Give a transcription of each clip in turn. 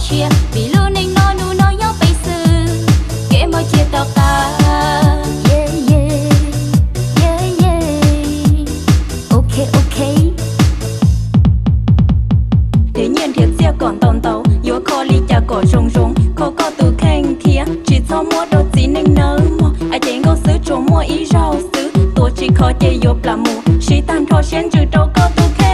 Vim lub neej no hnub no nyob peb xwb, kev mob cia tom qab. Nrhiav nyiaj nrhiav txiaj kom ntau ntau, yuav kho li cas kom zoo zoo, kho koj tus kheej thiab tsis txhob muab rau txiv neej nawb mog. Hais ces nkauj xwb tsuas muaj ib zaug xwb, tua tsis kho ces yuav plam mus, siv tag nrho siab ntsws rau koj tus kheej.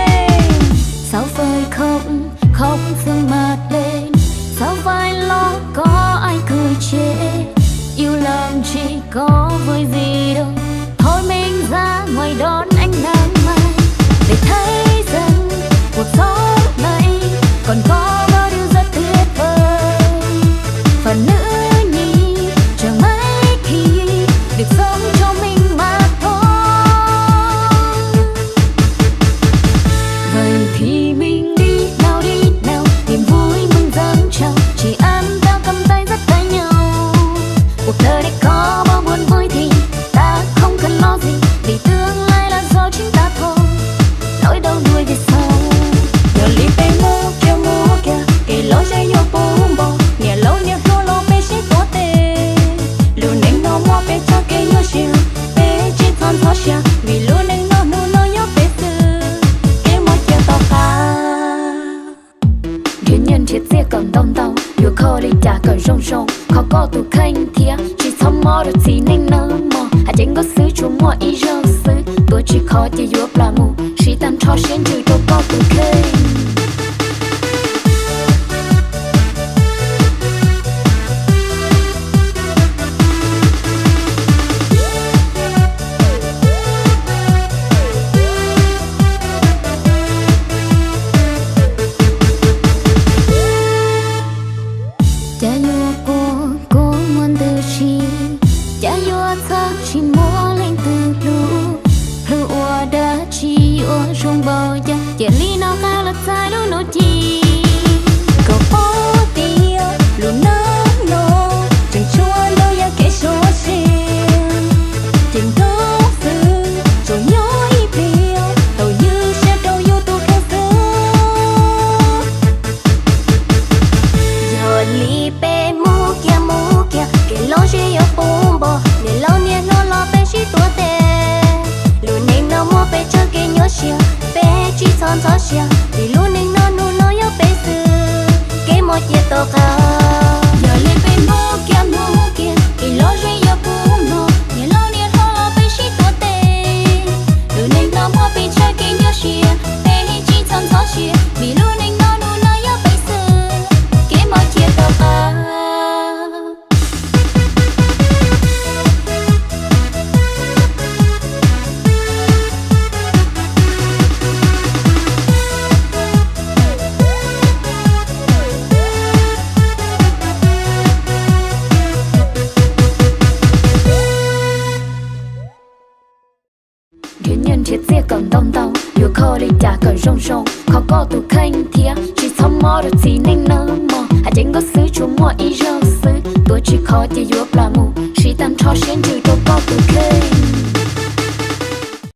Yog li peb mus kiag mus kiag, kev lom zem yuav puv npo, niam laus niam hluas los peb sib tuav tes. Lub neej no muaj peb tsawg kev nyuaj siab, peb tsis txhob ntxhov siab, vim lub neej no hnub no nyob peb xwb, kev mob cia tom qab. Nrhiav nyiaj nrhiav txiaj kom ntau ntau, yuav kho li cas kom zoo zoo, kho koj tus kheej thiab tsis txhob mob rau txiv neej nawb mog. Hais ces nkauj xwb tsuas muaj ib zaug xwb, tua tsis kho ces yuav plam mus, siv tag nrho siab ntsws rau koj tus kheej. Cas yuav quaj quaj muaj ntws si, cas yuav txhawj tsis muaj leej twg hlub, hlub ua dab tsi yuav zoo npaum cas, cia li noj qab los txais lub nuj ci. Koj paub tias lub neej no tseem tshuav ntau yam kev sib sia, ces nkauj xwb tsuas nyob ib pliag, tau ywj siab rau yus tus kheej xwb. Yog li peb mus kiag mus kiag, kev lom zem yuav puv npo, niam laus niam hluas los peb sib tuav tes. Lub neej no muaj peb tsawg kev nyuaj siab, peb tsis txhob ntxhov siab, vim lub neej no hnub no yog peb xwb, kev mob cia tom qab. Yog li peb mus kiag mus kiag, kev lom zem yuav puv npo, niam laus niam hluas los peb sib tuav tes. Lub neej no muaj peb tsawg kev nyuaj siab, peb tsis txhob ntxhov siab, vim lub neej no hnub no yog peb xwb, kev mob cia tom qab. Nrhiav nyiaj nrhiav txiaj kom ntau ntau, yuav kho li cas kom zoo zoo, kho koj tus kheej thiab tsis txhob mob rau txiv neej nawb mog. Hais ces nkauj xwb tsuas muaj ib zaug xwb, tua tsis kho ces yuav plam mus, siv tag nrho siab ntsws